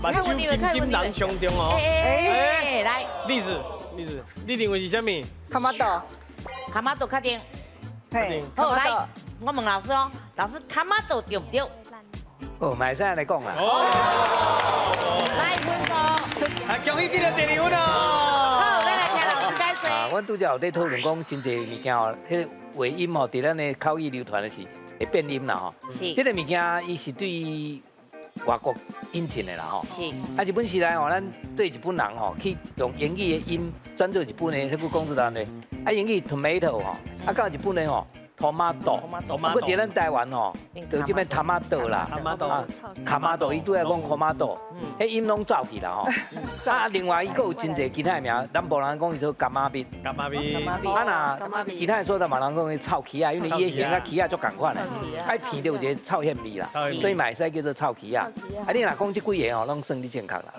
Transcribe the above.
目睭金金人上重哦。哎，來，栗子，栗子，你認為是啥物？卡瑪豆，卡瑪豆確定。嘿，好，來，我問老師哦，老師卡瑪豆對毋對？哦，嘛會使按呢講啦。哦，來分數。啊，恭喜得著第二分哦。好，咱來聽老師解說。啊，阮拄才有咧討論講，真濟物件哦，彼个話音吼，佇咱的口語流傳的是會變音啦吼。這个物件伊是對外國引進的啦吼。啊，日本時代吼，咱對日本人吼去用英語的音轉做日本的，這句講出來呢。啊，英語 tomato 吼，啊，到日本的吼，tomato，啊，閣佇咱台灣吼，就這邊塔馬豆啦，啊，卡馬豆，伊拄仔講卡馬豆，彼音攏走去啦吼。啊，另外伊閣有真濟其他的名，南部人講伊做柑仔蜜，柑仔蜜，啊若其他的所在嘛人講伊臭柿仔，因為伊的形佮柿仔足仝款的，愛鼻著有一个臭薟味啦，所以嘛會使叫做臭柿仔。啊，你若講這幾个吼，攏算你正確啦。